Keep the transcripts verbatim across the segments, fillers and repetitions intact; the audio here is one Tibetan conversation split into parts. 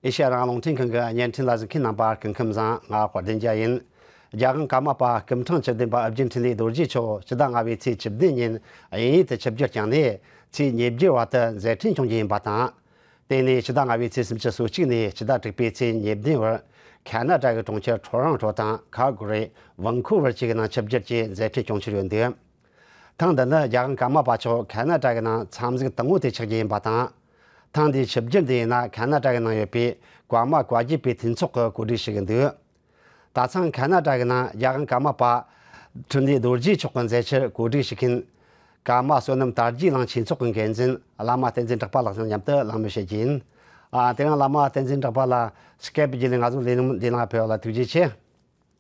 ཨེ་ཤ་ཡ་རང་དབང་རླུང་འཕྲིན་ཁང་གི་བརྙན་འཕྲིན་ལ་གཟིགས་མཁན་རྣམ་པ་སྐུ་ཁམས་བཟང་། ང་དཔལ་ལྡན་རྒྱལ་ཡིན། རྒྱལ་དབང་ཀརྨ་པ་སྐུ་ཕྲེང་བཅུ་བདུན་པ་ཨོ་རྒྱན་འཕྲིན་ལས་རྡོ་རྗེ་མཆོག་ཕྱི་ཟླ་ལྔ་པའི་ཚེས་བཅུ་བདུན་ཉིན་དབྱིན་ཡུལ་དུ་ཆིབས་བསྒྱུར་བསྐྱངས་ནས་ཚེས་ཉེར་བརྒྱད་བར་དུ་མཛད་འཕྲིན་སྐྱོང་རྒྱུ་ཡིན་པ་དང་། དེ་ནས་ཕྱི་ཟླ་ལྔ་པའི་ཚེས་སུམ་ཅུ་སོ་གཅིག་ནས་ཕྱི་ཟླ་དྲུག་པའི་ཚེས་ཉེར་བདུན་བར་ཁ་ན་ཌ་གི་གྲོང་ཁྱེར་ཊོ་རོན་ཊོ་དང་ཁལ་གྷ་རི། ཝང་ཁུ་ཝར་བཅས་ཀྱི་ནང་ཆིབས་བསྒྱུར་གྱིས་མཛད་འཕྲིན་སྐྱོང་འཆར་ཡོད་འདུག། ཐེངས་འདི་ནི་རྒྱལ་དབང་ཀརྨ་པ་མཆོག་ཁ་ན་ཌ་གི་ནང་འཚམས་གཟིགས་དང་པོ་དེ་ཆགས་རྒྱུ་ཡིན་པ་དང་། ཐེངས་འདིའི་ཆིབས་བསྒྱུར་འདི་ཡིན་ན་ཁ་ན་ཌ་གི་ནང་ཡོད་པའི་ཀརྨ་བཀའ་བརྒྱུད་པའི་མཐུན་ཚོགས་ཀྱིས་གོ་སྒྲིག་ཞུ་གི་འདུག། ད་ཐེངས་ཁ་ན་ཌ་གི་ནང་རྒྱལ་དབང་ཀརྨ་པ་འཕྲིན་ལས་རྡོ་རྗེ་མཆོག་གི་མཛད་འཆར་གོ་སྒྲིག་ཞུ་མཁན་ཀརྨ་བསོད་ནམས་དར་རྒྱས་གླིང་ཆོས་ཚོགས་ཀྱི་འགན་འཛིན་བླ་མ་བསྟན་འཛིན་གྲགས་པ་ལགས་དང་མཉམ་དུ་གླེང་མོལ་བྱེད་རྒྱུ་ཡིན། ཨ། དེ་རིང་བླ་མ་བསྟན་འཛིན་གྲགས་པ་ལགས་སི་ཀེབ་བརྒྱུད་ནས་ང་ཚོ་ལས་རིམ་འདི་ནང་ཕེབས་པ་ལ་ཐུགས་རྗེ་ཆེ།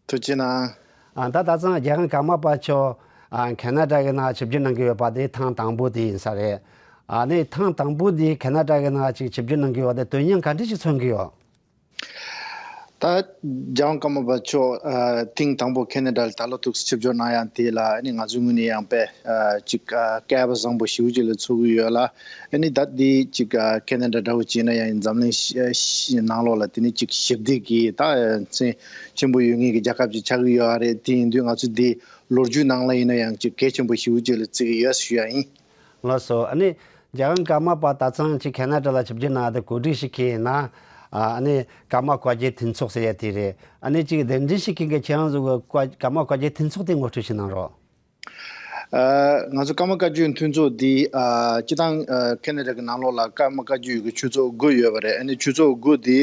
ཐུགས་རྗེ་གནང་། ཨ། ད་ད་ཐེངས་རྒྱལ་དབང་ཀརྨ་པ་མཆོག་ཨ། ཁ་ན་ཌ་གི་ནང་ཆིབས་བསྒྱུར་གནང་གི་ཡོད་པ་དེ་ཐེངས་དང་པོ་དེ་ཡིན་ས་རེད། ཨ་ནི་ཐེངས་དང་པོ་དེ་ཁ་ན་ཌ་གི་ནང་ཅིག་ཆིབས་བསྒྱུར་གནང་གི་ཡོད་པ་དེ་དོན་སྙིང་ག་འདྲ་ཞིག་མཚོན་གི་ཡོད། ད་རྒྱལ་དབང་ཀརྨ་པ་མཆོག་ཨ། ཐེངས་དང་པོ་ཁ་ན་ཌ་ལ་ད་ལོ་ཐུགས་སུ་ཆིབས་བསྒྱུར་གནང་ཡ་དེ་ལ་ཨ་ནི་ང་ཚོའི་ངོས་ནས་ཡང་དཔེ་ཨ། ཅིག་ཨ། སྐལ་བ་བཟང་པོ་ཞེ་པོ་ཅིག་ལ་ཚོར་གི་ཡོད་ལ། ཨ་ནི་ད་འདི་ཅིག་ཨ། ཁ་ན་ཌ་འདྲ་བོ་བྱས་ན་ཡང་འཛམ་གླིང་ཤ་ཤ་ནང་ལོགས་ལ་དེ་ནི་ཅིག་ཞི་བདེ་གི་ད་མཚན་ཆེན་པོ་ཡོད་མཁན་གྱི་རྒྱལ་ཁབ་ཅིག་ཆགས་ཀྱི་ཡོད་རེད། དེ་ཡིན་དུས་ང་ཚོ་འདི་ལོ་རྒྱུས་ནང་ལ་ཡིན་ན་ཡང་ཅིག་གལ་ཆེན་པོ་ཞེ་པོ་ཅིག་ལ་བརྩི་གི་ཡོད་ཞུ་ཡ་ཡིན། ལགས་སོ། ཨ་ནི་རྒྱལ་དབང་ཀརྨ་པ་ད་ཐེངས་ཅིག་ཁ་ན་ཌ་ལ་ཆིབས་བསྒྱུར་གནང་སྟེ་གོ་སྒྲིག་ཞུ་མཁན་ཡིན་ན། ཨ་ནི་ཀརྨ་བཀའ་བརྒྱུད་མཐུན་ཚོགས་ཟེར་ཡ་དེ་རེད། ཨ་ནི་ཅིག་གདན་འདྲེན་ཞུ་མཁན་གྱི་ཁྱེད་རང་ཚོ་གི་བཀའ་ཀརྨ་བཀའ་བརྒྱུད་མཐུན་ཚོགས་དེ་ངོ་སྤྲོད་ཞིག་གནང་རོགས། ཨ། ང་ཚོ་ཀརྨ་བཀའ་བརྒྱུད་མཐུན་ཚོགས་འདི་ཨ། སྤྱིར་བཏང་ཨ། ཁ་ན་ཌ་གི་ནང་ལོགས་ལ་ཀརྨ་བཀའ་བརྒྱུད་ཀྱི་ཆོས་ཚོགས་དགུ་ཡོད་པ་རེད། ཨ་ནི་ཆོས་ཚོགས་དགུ་འདི་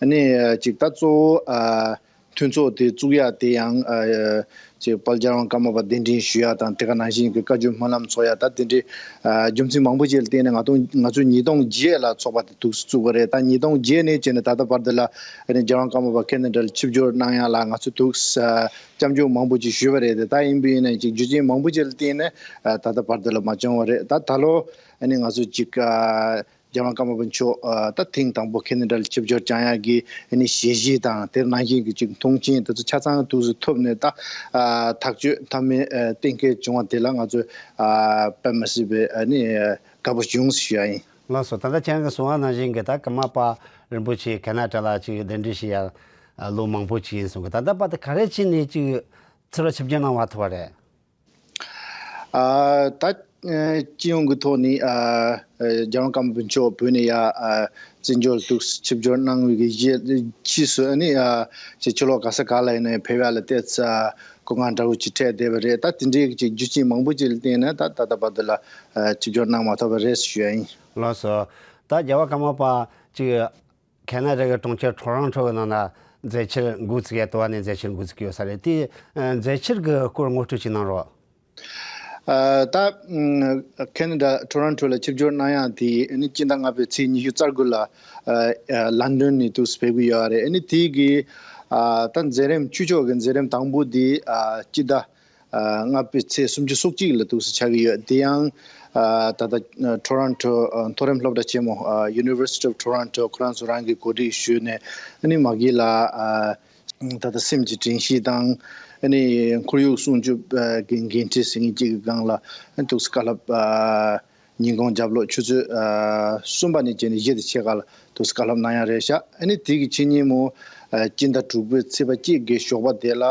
ཨ་ནི་ཅིག་ད་གཙོ་བོ་ཨ། མཐུན་ཚོགས་དེ་བཙུགས་ཡ་དེ་ཡང་ཨ། ཅིག་དཔལ་རྒྱལ་དབང་ཀརྨ་པ་གདན་འདྲེན་ཞུ་ཡ་དང་དེ་ག་ནང་བཞིན་གྱི་བཀའ་བརྒྱུད་སྨོན་ལམ་འཚོགས་ཡ་ད་དེ་འདྲའི་ཨ། རྒྱུ་མཚན་མང་པོ་ཅིག་ལ་བརྟེན་ནས་ང་ཚོ་ང་ཚོ་ཉིས་སྟོང་བརྒྱད་ལ་ཚོགས་པ་དེ་ཐུགས་སུ་བཙུགས་པ་རེད། ད་ཉིས་སྟོང་བརྒྱད་ནས་བྱས་ནས་ད་ལྟ་བར་དུ་ལ་ཨ་ནི་རྒྱལ་དབང་ཀརྨ་པ་ཁ་ན་ཌ་ལ་ཆིབས་བསྒྱུར་གནང་ཡ་ལ་ང་ཚོ་ཐུགས་ཨ། སྐྱབས་འཇུག་མང་པོ་ཅིག་ཞུས་པ་རེད་དེ། ད་ཡིན་པ་ཡིན་ན་ཅིག་རྒྱུ་རྐྱེན་མང་པོ་ཅིག་ལ་བརྟེན་ནས་ཨ། ད་ལྟ་བར་དུ་ལ་མ་བྱུང་བ་རེད། ད་ད་ལོ་ཨ་ནི་ང་ཚོ་ཅིག་ཨ། རྒྱལ་དབང་ཀརྨ་པ་མཆོག་ཨ། ད་ཐེངས་དང་པོ་ཁ་ན་ཌ་ལ་ཆིབས་བསྒྱུར་བསྐྱངས་ཡག་གི་ཨ་ནི་ཞལ་བཞེས་དང་དེ་ནང་བཞིན་གྱི་ཅིག་མཐོང་མཆན་དེ་ཚོ་ཆ་ཚང་ཐུགས་སུ་ཐུབ་ནས་ད་ཨ། ཐག་གཅོད་མཐའ་མའི་ཨ། གཏན་འཁེལ་བྱུང་བ་དེ་ལ་ང་ཚོ་ཨ། དཔེ་མི་སྲིད་པའི་ཨ་ནི་དགའ་པོ་བྱུང་ཞུ་ཡ་ཡིན། ལགས་སོ། ད་ལྟ་ཁྱེད་རང་གིས་གསུངས་པ་ནང་བཞིན་གྱི་ད་ཀརྨ་པ་རིན་པོ་ཆེ་ཁ་ན་ཌ་ལ་ཅིག་གདན་འདྲེན་ཞུ་ཡ་ལོ་མང་པོ་ཅིག་ཡིན་གསུང་གི། ད་ལྟ་བར་དུ་ག་རེ་བྱས་ནས་ཅིག་ཚུར་ཆིབས་བསྒྱུར་གནང་བ་ཐུབ་པ་རེད། ཨ། ད་ཨ། སྤྱི་ཡོངས་ཀྱི་ཐོག་ནས་ཨ། རྒྱལ་དབང་ཀརྨ་པ་མཆོག་བོད་ནས་ཡ་ཨ། བཙན་བྱོལ་དུ་ཆིབས་བསྒྱུར་གནང་བའི་གི་རྗེས་ཕྱིས་སུ་ཨ་ནི་ཨ། ཕྱི་ཕྱི་ལོགས་ག་ས་ག་ལ་ཡིན་ནའི་ཕེབས་ཡ་ལ་ཏོག་ཙམ་ཨ། གོ་སྐབས་འདྲ་བོ་ཅིག་འཕྲད་བསྡད་པ་རེད། ད་དེ་འདྲའི་ཅིག་རྒྱུ་རྐྱེན་མང་པོ་ཅིག་ལ་བརྟེན་ནས་ད་ད་ལྟ་བར་དུ་ལ་ཨ། ཆིབས་བསྒྱུར་གནང་མ་ཐུབ་པ་རེད་ཞུ་ཡ་ཡིན། ལགས་སོ། ད་རྒྱལ་བ་ཀརྨ་པ་ཅིག་ཁ་ན་ཌ་གི་གྲོང་ཁྱེར་ཊོ་རོན་ཊོ་གི་ནང་ན་མཛད་འཆར་འགོ་བཙུགས་ཡ། ལྟེ་བ་ནས་མཛད་འཆར་འགོ་བཙུགས་ཀྱི་ཡོད་ས་རེད། དེ་ཨ། མཛད་འཆར་གྱི་སྐོར་ངོ་སྤྲོད་ཅིག་གནང་རོགས། ཨ། ད་ཨ། ཁ་ན་ཌ་ཊོ་རོན་ཊོ་ལ་ཆིབས་བསྒྱུར་གནང་ཡ་དེ་ཨ་ནི་སྤྱི་ཟླ་ལྔ་པའི་ཚེས་ཉི་ཤུ་རྩ་དགུ་ལ་ཨ། ཨ། ལན་ཌོན་ནས་དུས་སུ་ཕེབས་ཀྱི་ཡོད་རེད། ཨ་ནི་དེ་གི་ཨ། ད་མཛད་རིམ་ཆོས་ཕྱོགས་ཀྱི་མཛད་རིམ་དང་པོ་དེ་ཨ། སྤྱི་ཟླ་ཨ། ལྔ་པའི་ཚེས་སུམ་ཅུ་སོ་གཅིག་ལ་དུས་སུ་ཆགས་ཀྱི་ཡོད། དེ་ཡང་ཨ། ད་ལྟ་ཊོ་རོན་ཊོ་ཨ། མཐོ་རིམ་སློབ་གྲྭ་ཆེན་མོ་ཨ། University of Toronto ཁོ་རང་ཚོ་རང་གིས་གོ་སྒྲིག་ཞུས་ནས་ཨ་ནི་མ་གི་ལ་ཨ། ད་ལྟ་སེམས་ཀྱི་དྲན་ཤེས་དང་ཨ་ནི་ཁོར་ཡུག་སྲུང་སྐྱོབ་ཨ། གི་འགན་འཁྲི་ཟེར་མཁན་གཅིག་གི་སྒང་ལ་ཨ། དུས་སུ་བཀའ་སློབ་ཨ། ཉིན་གུང་རྒྱབ་ལོགས་ཆུ་ཚོད་ཨ། གསུམ་པ་ནས་བྱས་ནས་བཞི་དང་ཕྱེད་ཀ་ལ་དུས་སུ་བཀའ་སློབ་གནང་ཡ་རེད་ཤག་ཨ་ནི་དེ་གི་ཕྱི་ཉིན་མོ་ཨ། སྤྱི་ཟླ་དྲུག་པའི་ཚེས་པ་གཅིག་གི་ཞོགས་པ་དེ་ལ་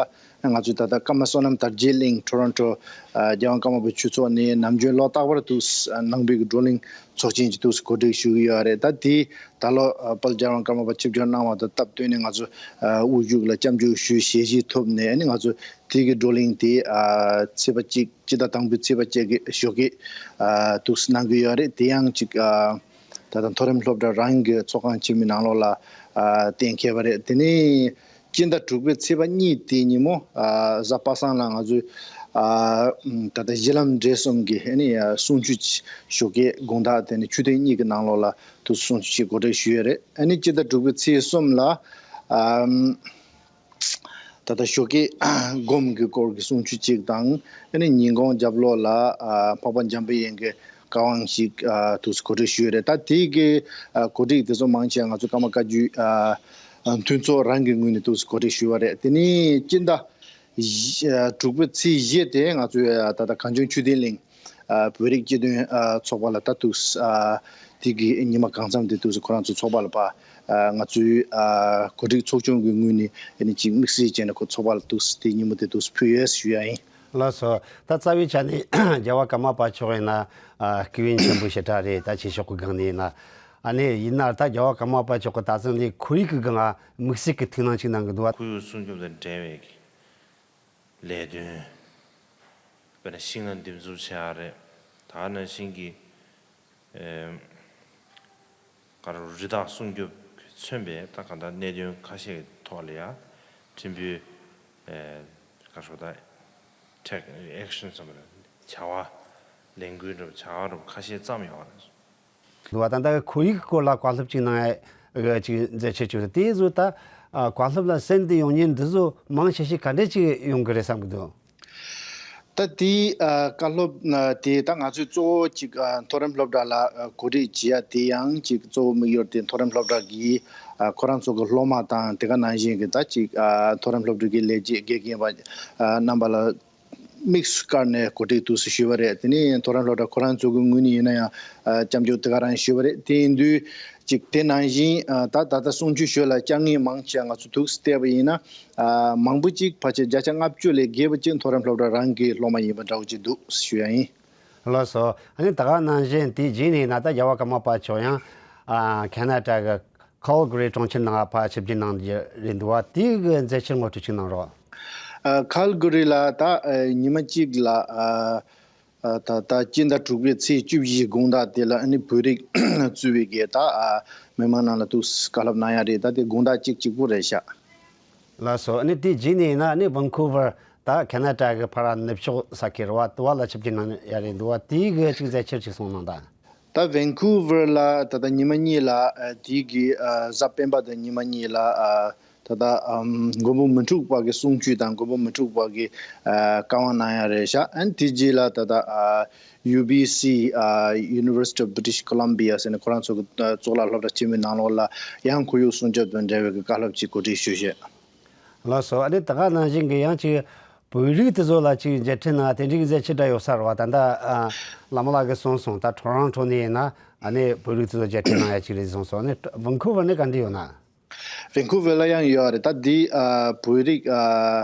ང་ཚོས་ད་ལྟ་ཀརྨ་བསོད་ནམས་དར་རྒྱས་གླིང་ཊོ་རོན་ཊོ་ཨ། རྒྱལ་དབང་ཀརྨ་པའི་ཆོས་ཚོགས་ནས་ནམ་རྒྱུན་ལོ་རྟག་པར་དུ་གནང་བའི་གི་བགྲོ་གླེང་ཚོགས་ཆེན་གྱི་དུས་སུ་གོ་སྒྲིག་ཞུ་གི་ཡོད་རེད། ད་དེ་ད་ལོ་ཨ། དཔལ་རྒྱལ་དབང་ཀརྨ་པ་ཆིབས་བསྒྱུར་གནང་བ་དང་སྟབས་བསྟུན་ནས་ང་ཚོ་ཨ། དབུ་བཞུགས་ལ་སྐྱབས་འཇུག་ཞུས་ཞལ་བཞེས་ཐོབ་ནས་ཨ་ནི་ང་ཚོ་དེ་གི་བགྲོ་གླེང་དེ་ཨ། ཚེས་པ་གཅིག་སྤྱི་ཟླ་དང་པོའི་ཚེས་པ་གཅིག་གི་ཞོགས་ཀས་ཨ། དུས་སུ་གནང་གི་ཡོད་རེད། དེ་ཡང་ཅིག་ཨ། ད་ལྟ་མཐོ་རིམ་སློབ་གྲྭ་རང་གི་ཚོགས་ཁང་ཆེན་མོའི་ནང་ལོགས་ལ་ཨ། གཏན་འཁེལ་བ་རེད། དེ་ནས་སྤྱི་ཟླ་དྲུག་པའི་ཚེས་པ་གཉིས་དེ་ཉིན་མོ་ཨ། གཟའ་པ་སངས་ལ་ང་ཚོས་ཨ། ད་ལྟ་གཞི་ལམ་འབྲས་གསུམ་གྱི་ཨ་ནི་གསུང་ཆོས་ཞོགས་ཀས་དགོང་དག་དེ་ནས་ཆུ་ཚོད་གཉིས་ཀྱི་ནང་ལོགས་ལ་དུས་སུ་གསུང་ཆོས་ཞིག་གོ་སྒྲིག་ཞུས་ཡོད་རེད། ཨ་ནི་སྤྱི་ཟླ་དྲུག་པའི་ཚེས་གསུམ་ལ་ཨ། ད་ལྟ་ཞོགས་ཀས་སྒོམ་གྱི་སྐོར་གྱི་གསུང་ཆོས་གཅིག་དང་ཨ་ནི་ཉིན་གུང་རྒྱབ་ལོགས་ལ་ཨ། འཕགས་པ་འཇམ་པའི་དབྱངས་ཀྱི་བཀའ་དབང་ཞིག་ཨ། དུས་སུ་གོ་སྒྲིག་ཞུས་ཡོད་རེད། ད་དེ་གི་ཨ། གོ་སྒྲིག་དེ་ཚོ་མང་ཆེ་ང་ཚོ་ཀརྨ་བཀའ་བརྒྱུད་ཨ། མཐུན་ཚོགས་རང་གི་ངོས་ནས་དུས་སུ་གོ་སྒྲིག་ཞུས་པ་རེད། དེ་ནས་སྤྱི་ཟླ་བཞི་ཨ། དྲུག་པའི་ཚེས་བཞི་དེ་ང་ཚོའི་ཨ། ད་ལྟ་གངས་ལྗོངས་ཆོས་ལྡན་གླིང་ཨ། བོད་རིགས་སྤྱི་མཐུན་ཨ། ཚོགས་པ་ལ་ད་དུས་སུ་ཨ། དེ་གི་ཉི་མ་གང་འཚམ་དེ་དུས་སུ་ཁོ་རང་ཚོ་ཚོགས་པ་ལ་ཕར་ ཨ་ང་ཚོའི་ཨ་གོ་སྒྲིག་ཚོགས་ཆུང་གི་ངོས་ནས་ཨ་ནི་ཅིག་དམིགས་བསལ་བྱས་ནས་ཁོ་ཚོགས་པ་ལ་འདུག་སེ་དེ་ཉིན་མོ་དེ་འདུག་སེ་ཕུལ་ཡོད་ཞུ་ཡ་ཡིན། ལགས་སོ། ད་རྩ་བའི་ཆ་ནས་རྒྱལ་བ་ཀརྨ་པ་མཆོག་ཡིན་ན་ཨ་སྐུ་ཡོན་ཆེན་པོ་ཞེ་དྲག་རེད། ད་ཆོས་ཕྱོགས་ཀྱི་སྒང་ནས་ཡིན་ན། ཨ་ནི་ཡིན་ན་ད་རྒྱལ་བ་ཀརྨ་པ་མཆོག་གི་ད་ཚང་ནས་ཁོར་ཡུག་གི་སྒང་ང་དམིགས་བསལ་གྱི་ཐུགས་སྣང་ཅིག་གནང་གི་འདུག་བ། ཁོར་ཡུག་སྲུང་སྐྱོབ་དང་འབྲེལ་བའི་ལས་དོན། དཔེར་ན་ཤིང་སྣ་འདེབས་འཛུགས་བྱེད་ཡག་རེད། ད་ནང་བཞིན་གྱི་ཨེམ། ག་རེ་རི་དྭགས་སྲུང་སྐྱོབ་ཀྱིས་མཚོན་པའི་ད་གང་ལྟར་གནད་དོན་ཁ་ཤས་ཀྱི་ཐོག་ལ་ཡང་ཕྲན་བུའི་ཨེ་ག་རེ་ཞུ་ད་ཐེག་ཨེག་ཤན་ཟེར་བ་རེད། བྱ་བ་ལས་འགུལ་འདྲ་བྱ་བ་རུ་ཁ་ཤས་བརྩམས་ཡོད་རེད། འདུག་བ། ད་ལྟ་ཁོར་ཡུག་སྐོར་ལ་བཀའ་སློབ་ཅིག་གནང་ཡ་ཅིག་མཛད་འཆར་བྱུང་སོང་། དེ་ཚོ་ད་ཨ་བཀའ་སློབ་ལ་གསན་ཏེ་ཡོང་མཁན་འདི་ཚོ་མང་ཆེ་ཤོས་ག་འདྲས་ཅིག་ཡོང་གི་རེད་བསམ་གི་འདུག་ད་དེའི་ཨ་བཀའ་སློབ་ཨ་དེ་ད་ང་ཚོས་གཙོ་བོ་ཅིག་ཨ་མཐོ་རིམ་སློབ་གྲྭ་ལ་ཨ་གོ་སྒྲིག་བྱེད་ཡ་དེ་ཡང་ཅིག་གཙོ་བོ་དམིགས་ཡུལ་དེ་མཐོ་རིམ་སློབ་གྲྭ་གི་ཨ་ཁོ་རང་ཚོ་གི་སློབ་མ་དང་དེ་ག་ནང་བཞིན་གྱི་ད་ཅིག་ཨ་མཐོ་རིམ་སློབ་གྲྭ་གི་ལས་བྱེད་དགེ་རྒན་པ་ཨ་རྣམ་པ་ལ་དམིགས་སུ་བཀར་ནས་གོ་སྒྲིག་འདུག་སེ་ཞུས་པ་རེད། དེ་ནས་མཐོ་རིམ་སློབ་གྲྭ་ཁོ་རང་ཚོ་གི་ངོས་ནས་ཡིན་ན་ཡང་ཨ་སྐྱབས་འཇུག་དེ་ག་རང་ཞུས་པ་རེད། དེ་ཡིན་དུས་ཅིག་དེ་ནང་བཞིན་ཨ་ད་ད་ལྟ་གསུང་ཆོས་ཞུ་ལ་བཅར་མཁན་མང་ཆེ་ང་ཚོ་འདུག་སེ་བལྟས་པ་ཡིན་ན་ཨ་མང་པོ་ཅིག་ཕལ་ཆེར་བརྒྱ་ཆ་ལྔ་བཅུ་ལས་བརྒལ་བ་ཅིག་མཐོ་རིམ་སློབ་གྲྭ་རང་གི་སློབ་མ་ཡིན་པ་འདྲ་བོ་ཅིག་འདུག་ཞུ་ཡ་ཡིན། ལགས་སོ། ཨ་ནི་ད་ག་ནང་བཞིན་དེའི་རྗེས་ནས་ན་ད་རྒྱལ་བ་ཀརྨ་པ་མཆོག་ཡང་ཨ་ཁ་ན་ཌ་གི་ཁལ་གྷ་རི་གྲོང་ཁྱེར་ནང་ཕར་ཆིབས་བསྒྱུར་གནང་རྒྱུ་རེད་འདུག་བ། དེའི་གི་མཛད་འཆར་ངོ་སྤྲོད་ཅིག་གནང་རོགས། ཨ་ཁལ་གྷ་རི་ལ་ད་ཨ་ཉི་མ་གཅིག་ལ་ཨ་ཨ་ད་ད་སྤྱི་ཟླ་དྲུག་པའི་ཚེས་བཅུ་བཞི་དགོང་དག་དེ་ལ་ཨ་ནི་བོད་རིགས་གཙོས་པའི་གི་ད་ཨ་མི་མང་རྣམས་ལ་འདུག་སེ་བཀའ་སློབ་གནང་ཡ་རེད། ད་དེ་དགོང་དག་གཅིག་གཅིག་པོ་རེད་ཤག་ལགས་སོ། ཨ་ནི་དེའི་རྗེས་ནས་ཡིན་ན་ཨ་ནི་ཝན་ཁུ་ཝར་ད་ཁ་ན་ཌ་གི་ཕར་ནུབ་ཕྱོགས་ས་ཁུལ་རེད་བ། དེ་བ་ལ་ཆིབས་བསྒྱུར་གནང་ཡ་རེད་འདུག་བ། དེའི་གི་ཅིག་མཛད་འཆར་ཅིག་གསུངས་གནང་དང་། ད་ཝན་ཁུ་ཝར་ལ་ད་ལྟ་ཉི་མ་གཉིས་ལ་ཨ་དེའི་གི་ཨ་གཟའ་སྤེན་པ་དང་ཉི་མ་གཉིས་ལ་ཨ་ད་ལྟ་ཨམ་མགོན་པོ་མི་འཁྲུགས་པ་གི་གསུང་ཆོས་དང་མགོན་པོ་མི་འཁྲུགས་པ་གི་ཨ་བཀའ་དབང་གནང་ཡ་རེད་ཤག་ཨ་ནི་དེའི་རྗེས་ལ་ད་ལྟ་ཨ་ཡུ་བི་སི་ཨ་University of British Columbia ཟེར་ནས་ཁོ་རང་ཚོ་གི་ཨ་གཙུག་ལག་སློབ་གྲྭ་ཆེན་མོའི་ནང་ལོགས་ལ་ཡང་ཁོར་ཡུག་སྲུང་སྐྱོབ་དང་འབྲེལ་བའི་གི་བཀའ་སློབ་ཅིག་གོ་སྒྲིག་ཞུས་ཤག་ལགས་སོ། ཨ་ནི་ད་ག་ནང་བཞིན་གྱི་ཡང་ཅིག་བོད་རིགས་དེ་ཚོ་ལ་ཅིག་མཇལ་འཕྲད་གནང་དེ་འདྲའི་གི་མཛད་འཆར་འདྲ་ཡོད་ས་རེད་བ། ད་ལྟ་ཨ་བླ་མ་ལགས་ཀྱིས་གསུངས་སོང་། ད་ཊོ་རོན་ཊོ་ནས་ཡིན་ན་ཨ་ནི་བོད་རིགས་དེ་ཚོ་མཇལ་འཕྲད་གནང་ཡ་ཅིག་རེད་གསུངས་སོང་། ཨ་ནི་ཝན་ཁུ་ཝར་ནས་ག་འདྲ་ཡོད་ན། ཝན་ཁུ་ཝར་ལ་ཡང་ཡོད་རེད། ད་འདི་ཨ་བོད་རིགས་ཨ་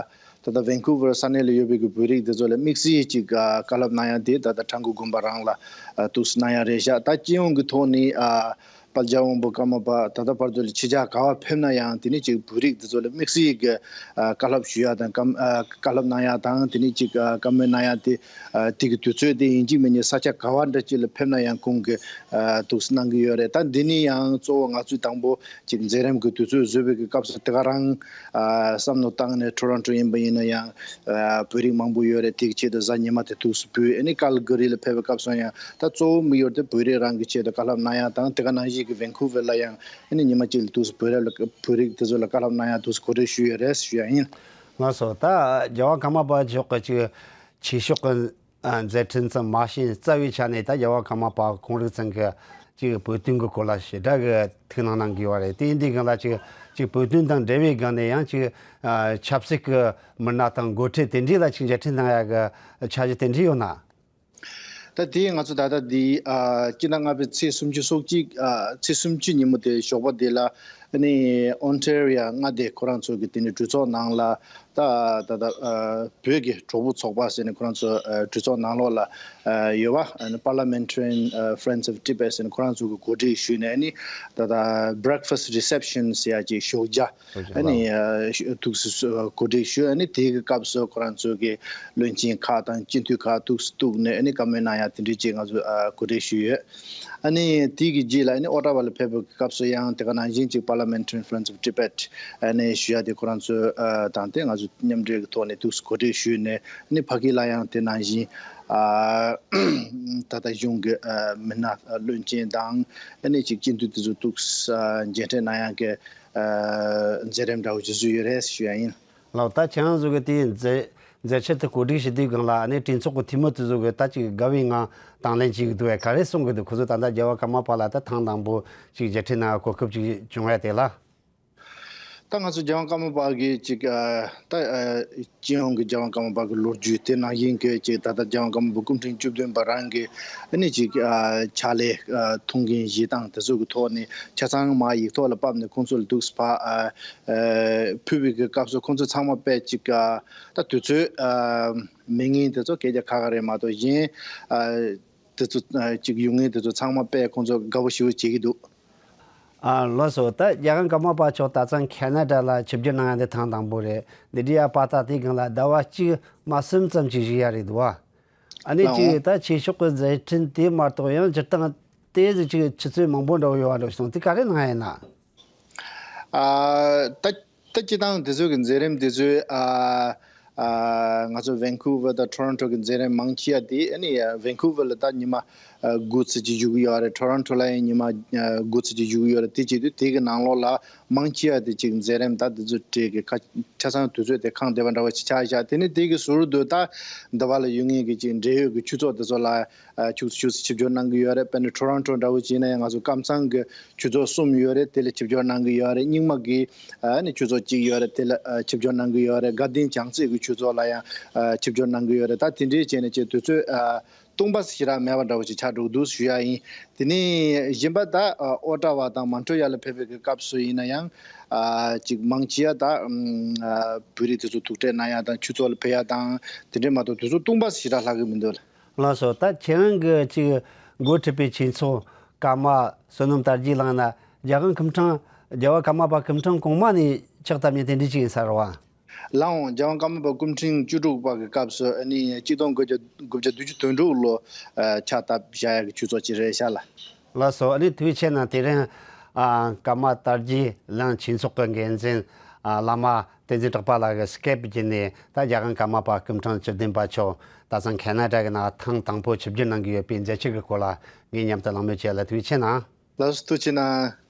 ད་ལྟ་ཝན་ཁུ་ཝར་ས་གནས་ལ་ཡོད་པའི་གི་བོད་རིགས་དེ་ཚོ་ལ་དམིགས་བསལ་ཅིག་ཨ་བཀའ་སློབ་གནང་ཡ་དེ་ད་ལྟ་ཁྲ་འགུ་དགོན་པ་རང་ལ་ཨ་འདུག་སེ་གནང་ཡ་རེད་ཤག་ད་སྤྱི་ཡོངས་ཀྱི་ཐོག་ནས་ཨ་དཔལ་འབྱོར་དབང་པོ་ཀརྨ་པ་ད་ལྟ་བར་དུ་ལ་ཕྱི་རྒྱལ་ག་བ་ཕེབས་ན་ཡང་དེ་ནས་ཅིག་བོད་རིགས་དེ་ཚོ་ལ་དམིགས་བསལ་གྱི་ཨ་བཀའ་སློབ་ཞུ་ཡ་དང་བཀའ་ཨ་བཀའ་སློབ་གནང་ཡ་དང་དེ་ནས་ཅིག་ཨ་བཀའ་མོལ་གནང་ཡ་དེ་ཨ་དེ་གི་དུས་ཚོད་དེ་ཡིན་གཅིག་མིན་གཉིས་ས་ཆ་ག་བ་འདྲ་ཅིག་ལ་ཕེབས་ན་ཡང་ཁོང་གིས་ཨ་འདུག་སེ་གནང་གི་ཡོད་རེད། ད་འདི་ནས་ཡང་གཙོ་བོ་ང་ཚོས་དང་པོ་ཅིག་མཛད་རིམ་གྱི་དུས་ཚོད་བཟོས་པའི་གི་སྐབས་སུ་དེ་ག་རང་ཨ་བསམ་བློ་བཏང་ནས་ཊོ་རོན་ཊོ་ཡིན་པ་ཡིན་ན་ཡང་ཨ་བོད་རིགས་མང་པོ་ཡོད་རེད། དེ་གི་ཆེད་དུ་གཟའ་ཉི་མ་དེ་འདུག་སེ་ཕུལ། ཨ་ནི་ཀལ་གྷ་རི་ལ་ཕེབས་པའི་སྐབས་སུ་ཡང་ད་གཙོ་བོ་དམིགས་ཡུལ་དེ་བོད་རིགས་རང་གི་ཆེད་དུ་བཀའ་སློབ་གནང་ཡ་དང་དེ་ག་ནང་བཞིན་གྱི་ཝན་ཁུ་ཝར་ལ་ཡང་ཨ་ནི་ཉི་མ་གཅིག་ལ་འདུག་སེ་བོད་རིགས་ལ་བོད་རིགས་དེ་ཚོ་ལ་བཀའ་སློབ་གནང་ཡ་འདུག་སེ་གོ་སྒྲིག་ཞུས་ཡོད་རེད་ཞུ་ཡ་ཡིན། ལགས་སོ། ད་རྒྱལ་བ་ཀརྨ་པ་མཆོག་གི་ཅིག་ཆོས་ཕྱོགས་ཀྱི་ཨ་མཛད་འཕྲིན་ཙམ་མ་ཟད་རྩ་བའི་ཆ་ནས་ད་རྒྱལ་བ་ཀརྨ་པ་ཁོང་རིགས་ཚང་གི་ཅིག་བོད་དོན་གྱི་སྐོར་ལ་ཞེ་དྲག་གི་ཐུགས་སྣང་གནང་གི་ཡོད་རེད། དེ་ཡིན་དུས་སྒང་ལ་ཅིག་ཅིག་བོད་དོན་དང་འབྲེལ་བའི་སྒང་ནས་ཡང་ཅིག་ཨ་ཆབ་སྲིད་ཀྱི་མི་སྣ་དང་འགོ་ཁྲིད་དེ་འདྲས་ལ་ཅིག་མཇལ་འཕྲད་གནང་ཡ་གི་འཆར་གཞི་དེ་འདྲས་ཡོད་ན། ད་དེ་ང་ཚོ་ད་ལྟ་འདི་ཨ་སྤྱི་ཟླ་ལྔ་པའི་ཚེས་སུམ་ཅུ་སོ་གཅིག་ཨ་ཚེས་སུམ་ཅུ་ཉིན་མོ་དེ་ཞོགས་པ་དེ་ལ་ཨ་ནི་ཨོན་ཊེ་རི་ཡ་མངའ་སྡེ་ཁོ་རང་ཚོ་གི་དེ་ནི་གྲོས་ཚོགས་ནང་ལ་ད་ད་ད་ཨ་བོད་ཀྱི་གྲོགས་པོ་ཚོགས་པ་ཟེར་ནས་ཁོ་རང་ཚོ་ཨ་གྲོས་ཚོགས་ནང་ལོགས་ལ་ཨ་ཡོད་པ། ཨ་ནི་Parliamentarian ཨ་Friends of Tibet ཟེར་ནས་ཁོ་རང་ཚོ་གི་གོ་སྒྲིག་ཞུས་ནས་ཨ་ནི་ད་ད་breakfast reception ཟེར་ཡ་ཅིག་ཞོགས་ཇ་ཨ་ནི་ཨ་ཐུགས་སུ་གོ་སྒྲིག་ཞུས། ཨ་ནི་དེའི་སྐབས་སུ་ཁོ་རང་ཚོ་གི་བློན་ཆེན་ཁག་དང་སྤྱི་འཐུས་ཁག་ཐུགས་སུ་གཏུགས་ནས་ཨ་ནི་བཀའ་མོལ་གནང་ཡ་དེ་འདྲའི་ཅིག་ང་ཚོ་ཨ་གོ་སྒྲིག་ཞུས་ཡོད། ཨ་ནི་དེའི་གི་རྗེས་ལ་ཨ་ནི་ཨོ་ཊ་ཝ་ལ་ཕེབས་པའི་སྐབས་སུ་ཡང་དེ་ག་ནང་བཞིན་ཅིག་Parliamentarian Friends of Tibet ཨ་ནི་ཞུ་ཡ་དེ་ཁོ་རང་ཚོ་ཨ་དང་དེ་ང་ཚོ་མཉམ་འབྲེལ་གི་ཐོག་ནས་ཐུགས་སུ་གོ་སྒྲིག་ཞུས་ནས་ཨ་ནི་ཕ་གི་ལ་ཡང་དེ་ནང་བཞིན་ཨ་ད་ལྟ་གཞུང་གི་ཨ་མི་སྣ་བློན་ཆེན་དང་ཨ་ནི་ཅིག་སྤྱི་འཐུས་དེ་ཚོ་ཐུགས་སུ་ཨ་མཇལ་འཕྲད་གནང་ཡ་གི་ཨ་མཛད་རིམ་འདྲ་བོ་ཅིག་བཟོས་ཡོད་རེད་ཞུ་ཡ་ཡིན། ལགས། ད་ཁྱེད་རང་ཚོ་གི་དེའི་མཛད་མཛད་འཆར་དེ་གོ་སྒྲིག་བྱེད་དུས་སྒང་ལ་ཨ་ནི་གྲོས་ཚོགས་ཀྱི་འཐུས་མི་དེ་ཚོ་གི་ད་ཅིག་དགའ་བའི་ངང་དང་ལེན་བྱེད་ཀྱི་འདུག་བས། ག་རེ་གསུང་གི་འདུག་ཁོ་ཚོ་ད་ལྟ་རྒྱལ་བ་ཀརྨ་པ་ལ་ད་ཐེངས་དང་པོ་ཅིག་མཇལ་འཕྲད་གནང་གོ་སྐབས་ཅིག་བྱུང་བས་དེ་ལ། ད་ང་ཚོ་རྒྱལ་དབང་ཀརྨ་པ་གི་ཅིག་ཨ། ད་ཨ། སྤྱི་ཡོངས་ཀྱི་རྒྱལ་དབང་ཀརྨ་པ་གི་ལོ་རྒྱུས་དེ་ནང་བཞིན་གྱི་ཅིག་ད་ལྟ་རྒྱལ་དབང་ཀརྨ་པ་སྐུ་ཕྲེང་བཅུ་བདུན་པ་རང་གི་ཨ་ནི་ཅིག་ཨ། ཕྱག་ལས་ཨ། ཐུགས་འགན་བཞེས་སྟངས་དེ་ཚོ་གི་ཐོག་ནས་ཆ་ཚང་མ་ཡིག་ཐོག་ལ་ཕབ་ནས་ཁོང་ཚོ་ལ་འདུག་སེ་ཕར་ཨ། ཨ། ཕུལ་བའི་གི་སྐབས་སུ་ཁོང་ཚོ་ཚང་མ་དཔེ་ཅིག་ཨ། ད་དུས་ཚོད་ཨ། མེད་མཁན་དེ་ཚོ་སྐད་ཆ་ཁ་ཁ་རེད་མ་གཏོགས་གཞན་ཨ། དེ་ཚོ་ཨ། ཅིག་ཡོང་མཁན་དེ་ཚོ་ཚང་མ་དཔེ་ཁོང་ཚོ་དགའ་པོ་ཞེ་པོ་བྱེད་ཀྱི་འདུག་ཨ། ལགས་སོ། ད་རྒྱལ་དབང་ཀརྨ་པ་མཆོག་ད་ཚང་ཁེ་ན་ཌ་ལ་ཆིབས་བསྒྱུར་གནང་ཡ་འདི་ཐེངས་དང་པོ་རེད། འདི་འདྲའི་ཡ་པ་ད་དེའི་སྒང་ལ་ཟླ་བ་གཅིག་མ་ཟིན་ཙམ་ཅིག་བཞུགས་ཡ་རེད་འདུག་བ། ཨ་ནི་ལའང་ཅིག་ད་ཆོས་ཕྱོགས་ཀྱི་མཛད་འཕྲིན་དེ་མ་གཏོགས་ཡང་སྤྱིར་བཏང་དེ་ཟིག་ཅིག་ཆུ་ཚོད་མང་པོ་འདྲ་བོ་ཡོད་བ་འདྲ་བོ་སོང་དེ་ག་རེ་གནང་ཡ་ཡིན་ན། ཨ། ད་ད་སྤྱིར་བཏང་དེ་ཚོའི་གི་མཛད་རིམ་དེ་ཚོའི་ཨ། ཨ། ང་ཚོ་ཝན་ཁུ་ཝར་དང་ཊོ་རོན་ཊོ་གི་མཛད་རིམ་མང་ཆེ་བ་དེ་ཨ་ནི་ཝན་ཁུ་ཝར་ལ་ད་ཉི་མ་ཨ། དགུ་ཙམ་ཅིག་བཞུགས་ཀྱི་ཡོད་རེད། ཊོ་རོན་ཊོ་ལ་ཡང་ཉི་མ་ཨ། དགུ་ཙམ་ཅིག་བཞུགས་ཀྱི་ཡོད་རེད། དེ་བྱེད་དུས་དེ་གི་ནང་ལོགས་ལ་མང་ཆེ་བ་དེ་ཅིག་མཛད་རིམ་ད་དེ་ཚོ་གྲས་ཀྱི་ཁ་ཆ་ཚང་དུས་ཚོད་དེ་ཁེངས་བསྡད་པ་འདྲ་བོ་ཞིག་ཆགས་ཤག་དེ་ནས་དེ་གི་ཟུར་དུ་ད་འདི་བ་ལ་ཡོད་མཁན་གྱི་ཅིག་འབྲེལ་ཡོད་ཀྱི་ཆོས་ཚོགས་དེ་ཚོ་ལ། ཨ། ཆུ་ཚོད་ཆུ་ཚོད་ཆིབས་བསྒྱུར་གནང་གི་ཡོད་རེད། དཔེར་ན་ཊོ་རོན་ཊོ་འདྲ་བོ་བྱས་ན་ཡང་ང་ཚོ་ཀམ་ཚང་གི་ཆོས་ཚོགས་གསུམ་ཡོད་རེད། དེ་ལ་ཆིབས་བསྒྱུར་གནང་གི་ཡོད་རེད། རྙིང་མ་གི་ཨ་ནི་ཆོས་ཚོགས་གཅིག་ཡོད་རེད། དེ་ལ་ཨ། ཆིབས་བསྒྱུར་གནང་གི་ཡོད་རེད། དགའ་ལྡན་བྱང་རྩེ་གི་ཆོས་ཚོགས་ལ་ཡང་ཨ། ཆིབས་བསྒྱུར་གནང་གི་ཡོད་རེད། ད་དེ་འདྲའི་བྱས་ནས་ཅིག་དུས་ཚོད་ཨ། སྟོང་པ་ཞེ་དྲག་མེད་པ་འདྲ་བོ་ཞིག་ཆགས་འགྲོ་གི་འདུག་ཞུ་ཡ་ཡིན། དེ་ནས་གཞན་པ་ད་ཨ། ཨོ་ཊ་ཝ་དང་མོན་ཊི་རི་ཡལ་ལ་ཕེབས་པའི་གི་སྐབས་སུ་ཡིན་ན་ཡང་ཨ། ཅིག་མང་ཆེ་བ་ད་ཨ། བོད་རིགས་དེ་ཚོ་ཐུག་འཕྲད་གནང་ཡ་དང་ཆོས་ཚོགས་ལ་ཕེབས་ཡ་དང་དེ་འདྲས་མ་གཏོགས་དུས་ཚོད་སྟོང་པ་ཞེ་དྲག་ལྷག་གི་མི་འདུག་ལགས་སོ། ད་ཁྱེད་རང་གི་ཅིག་འགོ་ཁྲིད་པའི་ཆོས་ཚོགས་ཀརྨ་བསོད་ནམས་དར་རྒྱས་ལགས་ན་རྒྱལ་དབང་སྐུ་ཕྲེང་རྒྱལ་བ་ཀརྨ་པ་སྐུ་ཕྲེང་གོང་མ་ནས་ཆགས་བསྡད་མཁན་དེ་འདྲ་ཅིག་ཡིན་ས་རེད་བ། ལགས་འོང་། རྒྱལ་དབང་ཀརྨ་པ་སྐུ་ཕྲེང་བཅུ་དྲུག་པ་གི་སྐབས་སུ་ཨ་ནི་གཅིག་སྟོང་དགུ་བརྒྱ་དགུ་བརྒྱ་བདུན་ཅུ་དོན་དྲུག་ལོ་ཨ། ཕྱག་བཏབ་བཞག་ཡ་གི་ཆོས་ཚོགས་ཅིག་རེད་ཤག་ལགས། ལགས་སོ། ཨ་ནི་ཐུགས་རྗེ་ཆེ་གནང་། དེ་རིང་ཨ། ཀརྨ་དར་རྒྱས་ལགས་ཆོས་ཚོགས་ཀྱི་འགན་འཛིན་ཨ། བླ་མ་བསྟན་འཛིན་གྲགས་པ་ལགས་ཀྱི་སི་ཀེབ་བརྒྱུད་ནས་ད་རྒྱལ་དབང་ཀརྨ་པ་སྐུ་ཕྲེང་བཅུ་བདུན་པ་མཆོག་ད་ཚང་ཁེ་ན་ཌ་གི་ནང་ཐེངས་དང་པོ་ཆིབས་བསྒྱུར་གནང་གི་ཡོད་པའི་མཛད་འཆར་གྱི་སྐོར་ལ་ངས་མཉམ་དུ་གླེང་མོལ་བྱས་ལ་ཐུགས་རྗེ་ཆེ་གནང་། ལགས་སོ། ཐུགས་རྗེ་ཆེ་གནང་།